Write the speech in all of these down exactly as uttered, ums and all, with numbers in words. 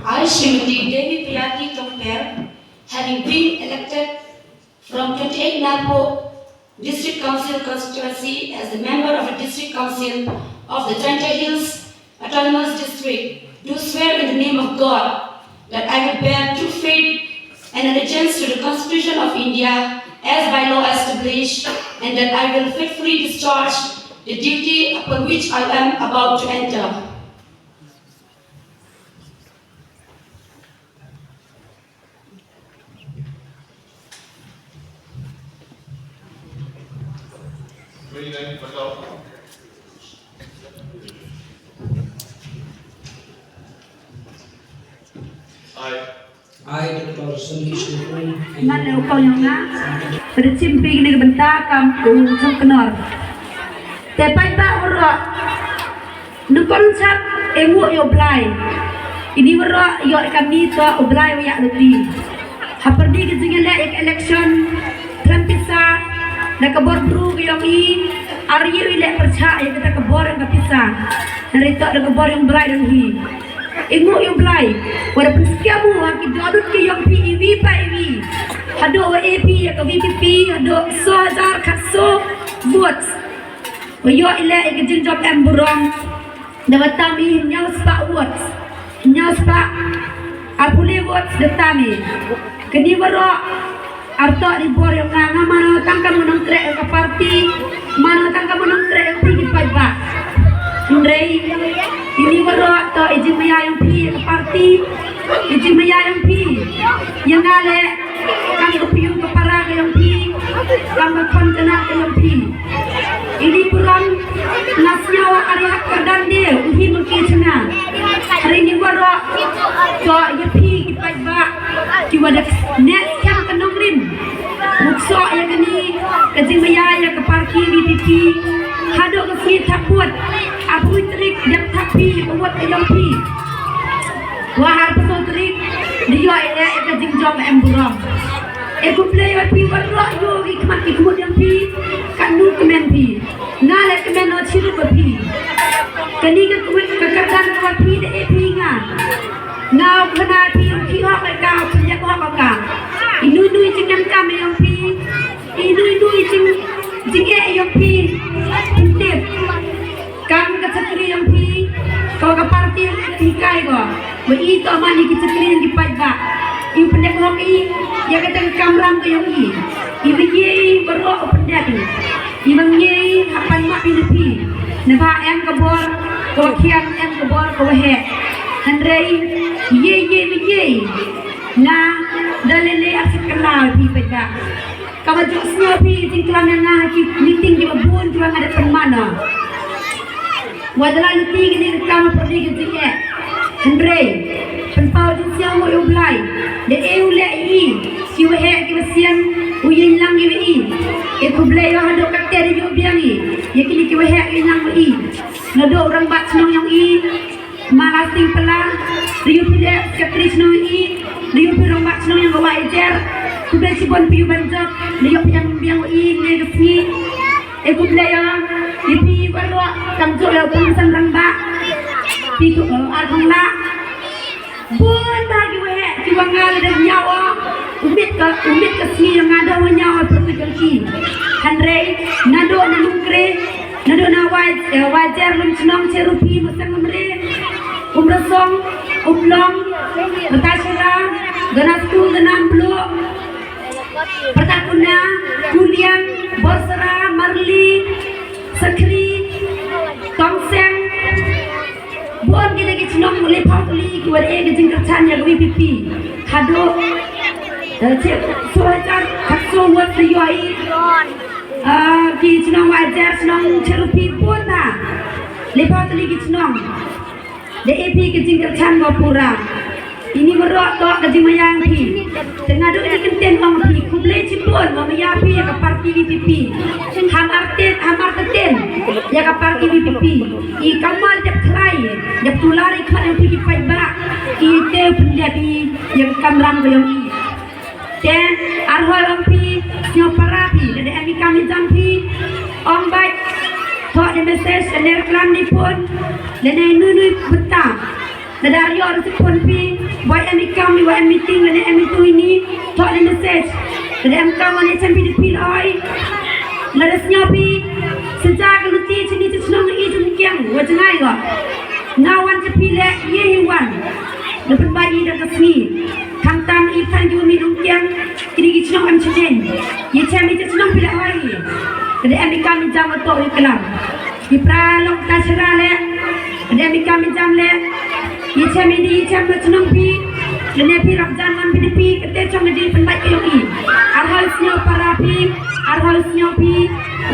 I, Srimati Devi Priyati Tongper, having been elected from twenty-eight Narpuh District Council constituency as the member of the District Council of the Jaintia Hills Autonomous District, do swear in the name of God that I will bear true faith and allegiance to the Constitution of India as by law established, and that I will faithfully discharge the duty upon which I am about to enter. Ai. Ai, Doktor Sun Kishore. Ngan leh u kong ïong nga. Pynshim phi kane ka bynta kam u jong kynor. Te paidbah baroh. Nukor chap e nguh ïa u Blai. Ini baroh ïoh i kami to u Blai u ïa luti. Hapyrdi ka jingïaleh ïa ka election, khlem pisa, da ka bor bru ka ïong i, ar ïa u i leh pyrshah ïa kata ka bor ïa ka pisa. Hynrei to da ka bor ïong Blai dang hi. I nguh ïa u Blai, wat da pynskhem u ha ki dohnud ki ïong phi iwi pa iwi. Haduh wa e phi ïa ka V P P, haduh soo hajar khatsaw votes. Wa ïoh i leh ïa ka jingjop em burom. Da wa tam i hynñiew spah votes. Hynñiew spah arphew lai votes da tam i. Kane baroh ar to i bor ïong nga, nga mano tang kam nongtrei ka party. Mano tang kam nongtrei ïong phi ki paidbah. Hynrei ini baroh to i jingmaïa ïong phi ka party. I jingmaïa ïong phi. Ïa nga leh kam ka pyrshah ka para ka ïong phi. Kam ka khon ka na ka ïong phi. Ini burom nga sngew ar ïa hap kyrdan de u hi mengki chna. Hari ini baroh to ïa phi ki paidbah ki wa da neh skhem ka nongrim. Muksoh ïa kani ka jingmaïa ïa ka party V P P. Haduh ka sngi thap vote. Arphew tarik dep thap phi ka vote ka ïong phi. Wa arphew tarik da ïoh i leh ïa ka jingjop em burom. E khublei ïa phi baroh ïoh ki khmat ki khmut ïong phi. Katno kmen phi. Nga leh kmen noh chirup ba phi. Kani ka kmen ka kyrdan ka ba phi da e phi nga. Nga u khana phi u ki hok ka u pynjak hok ka. Inu inu i jingem kam ïong phi. Inu inu i jing jingeh ïong phi. Pyntip. Kam ka chakri ïong phi. Ko ka party ïong phi kai ko. Ba i to man i ki chakri ïong ki paidbah. I u pyndep hok i ïa kata ka kamram ka ïong i. I ba ngi baroh u pyndep i. I ba ngi hapan ma phi na phi. Naba em ka bor ka wa khian, em ka bor ka wa heh. Hynrei ïe ïe ba ïe nga da lele ar sa kylla phi paidbah. Kaba jong sngew phi jingklam ïa nga ha ki meeting kiba bun kiba nga da pynmano. Wat la lynti kine ka kam pyrdi ka jingeh. Hynrei pynpaw jingsngew ïa u Blai. Da e u leh ïa i ki waheh ki wasian u ïeng lang ïa i. E khublei ïa haduh katte da ïoh biang i ïa kine ki waheh ki ïeng lang ïa i. Naduh u rangbah chnong ïong i. Ma Lasting Pala, da ïoh phi leh secretary chnong i, da ïoh phi rangbah chnong ïong ka Wah Ijer, khublei shibun phi ïoh ban jop, da ïoh phi ïeng biang i ne ka sngi. E khublei ïa, ïa phi baroh, kam jop ïa u pynsan rangbah, phi ku, eh, ar khong la. Bun ba ki waheh, ki wa nga la dep ñiaw, u miet ka, u miet ka sngi ïa nga da wa ñiaw, pyrkhat jong ki. Hynrei, naduh na Nongkreh, Naduh na Wai, eh, Waijer, Lumchnong, Cheruphi, Musang Umre, Umrasong, Umlong, Rtashira, Dona School, Dona Mbluh, Pertakuna, Kuliang, Borsara, Marli, Sakri, Tongseng, bun kine ki chnong u liphaw kali ki wa da e ki jingkyrchan ïa ka V P P. Haduh, eh, chip, soo hajar, khatsaw wat da ïoh i. Ah, ki chnong Waijer, chnong Cheruphi bun ba. Liphaw tylli ki chnong. Da e phi ki jingkyrchan ba pura. Ini baroh to ka jingmaïa phi. Te nga duh ki kyntien ong phi. Khublei chibun, ong maïa phi ïa ka party V P P. Hamar tet, hamar tet. Ïa ka party V P P. I kamar dep khlai, dep tular i khmat ïa phi ki paidbah. I te pyndep i ïa ka kamram ka ïong i. Te arhoi ong phi, sñiaw para phi, lada em i kam i jam phi, ong bait, Thoh da message, lane klam ne phone, lane nui nui bynta. Lada ïoh ruh phone phi, ba em i kam, ba em meeting, lane em i tu i ni, thoh da message. Lada em kam, wan ïa chem phi da phi la oi. Lada sñiaw phi, sha ka luti, chini cha chnong i jum kiang, wa jngai wa. Nga wan cha phi leh, ye hi wan. Da pynbait i da ka sngi. Khamtam i than ju mi nong kiang, kini ki chnong em chadien. Ye chem i cha chnong phi la oi. Lada em i kam i jam wa toh i klam. Ki pra lok ta chira le. Lada em i kam i jam le. Ye chem i di ye chem na chnong phi. Lane phi rap jan man phi di phi kate chong di pynbait ka yong i. Arhal sñiaw para phi. Arhal sñiaw phi.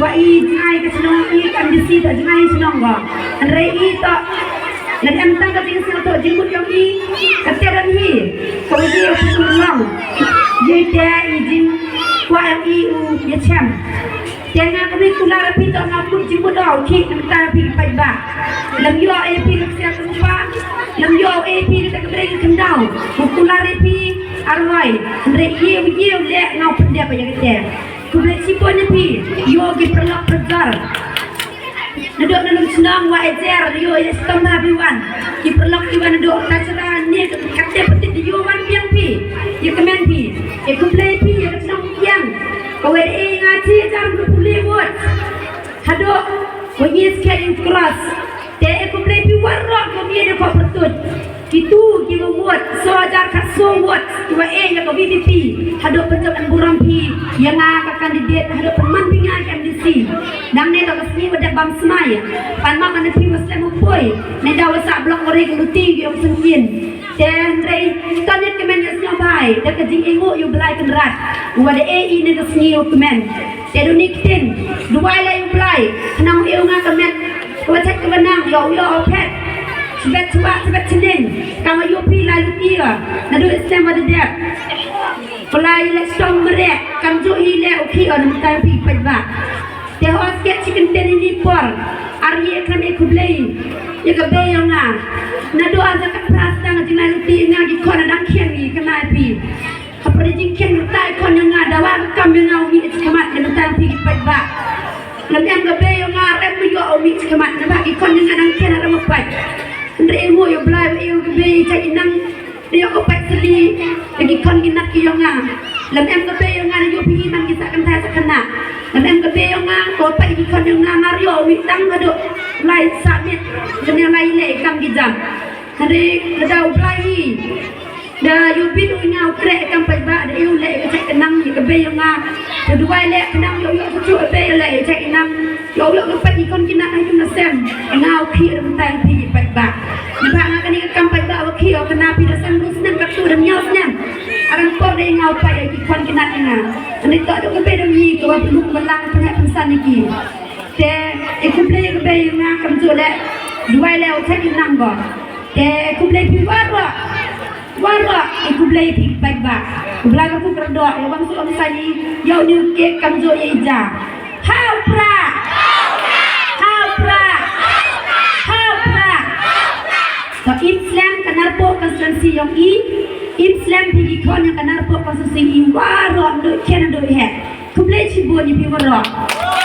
Wa i jngai ka chnong i kam di si ta jngai chnong wa. Hynrei i ta. Lada em tang ka jing sñiaw to jingmut yong i. Kate ran hi. Ko i di u phi long. Ye te i jing. Kwa yong i u ye chem. Te nga kawei kular phi to nga kut jingmut daw ki nangta phi paidbah. Lam ïoh e phi ka ksiar ka rupa. Lam ïoh e phi ka kbreng ka khyndaw. Ku kular e phi arwai. Hynrei ïew ïew leh nga u pyndep ïa kate. Khublei chibun ïa phi ïoh ki paralok parajor. Nadooh na lum chnong wa ejer ïoh ïa stom ha phi wan. Ki paralok ki wan nadooh ta chra ne kate patit ïoh wan biang phi. Ïa kmen phi. Ïa khublei phi ïa ka chnong biang. Kawei da e nga chi hajar hynriewphew le vote. Haduh wa ngi skein cross. Te e khublei phi waroh ko ngi da ko pyrtuit. Kitu ki wa vote, saw hajar khatsaw vote, ki wa e ïa ka V P P. Haduh pynjop em burom phi ïa nga ka candidate, haduh pynman phi nga ka M D C. Nangne da ka sngi wa dep bam smai. Pan ma kan phi wa slem u poi. Neda wa sah block wa re ka luti ki ong sengin. Te hynrei ton ïa kmen ïa sñiaw bai da ka jingenguh ïa u Blai Kynrad. Wa da e i ne ka sngi u kmen. Te duni ktien, duwai leh ïa u Blai, khnang u ïoh nga ka met, ka wa chet ka wa nang, ïoh, ïoh, phet. Chibet chwa, chibet chneng, ka wa ïoh phi la luti ïa, naduh i snem wa da dep. Pynlai leh stom mrek, kam ju i leh u khi on mynta phi paidbah. Te hos ke chi kyntien ini por, ar ye khan e khublei, ïa ka bei ïa nga. Naduh ar ka pras tang jingla luti nga ki khon dang khian i khnai phi. Hapdeng jingkhien mynta i khon ïa nga dawa ka kam ïa nga u mih shakhmat ïa mynta phi ki paidbah. Lam em ka bei ïa nga rem ma ïoh u mih shakhmat naba ki khon ïa nga dang khien rem ma pait. Hynrei mo ïa u Blai ba ïa ka bei ïa ka inang ïa ka pait sli ïa ki khon ki nat ki ïa nga. Lam em ka bei ïa nga na ïoh phi man ki sa kynthai sa khynnah. Lam em ka bei ïa nga ko pait ki khon ïa nga mar ïoh u mih tang haduh lai sa miet. Kane lai leh kam ki jam. Hynrei lada u Blai hi. Da ïoh bit u nga u kreh kam paidbah da ïoh leh ka chait ka nang ïa ka bei ïa nga. Ka duwai leh ka nang ïoh ïoh ka chuh bei leh ka chait ka nang. Ïoh ïoh ka pait ki khon ki nat ha ïing ha sem. Nga u khih da mynta ïa phi ki paidbah. Naba nga kane ka kam paidbah wa khih ïa ka na phi da san ru snem ka tu da ñiaw snem. Aran por da nga u pait ïa ki khon ki nat ïa nga. Ani ka da ka bei da ngi ka wa pynluk pynlang pynheh pynsan ïa ki. Te e khublei ka bei ïa nga kam ju leh. Duwai leh u chait ka nang ba. Te khublei phi waroh. Waroh, e khublei phi paidbah. Khublei ka phi kyrdoh, ïa bang su ong sani, ïa u niu kek kam ju ïa ija. Hau pra. Hau pra. Hau pra. Ka im slem ka Narpuh constituency yong i. Im slem phi ki khon yong ka Narpuh constituency i waroh, ndu khen ndu he. Khublei chibun ïa phi waroh.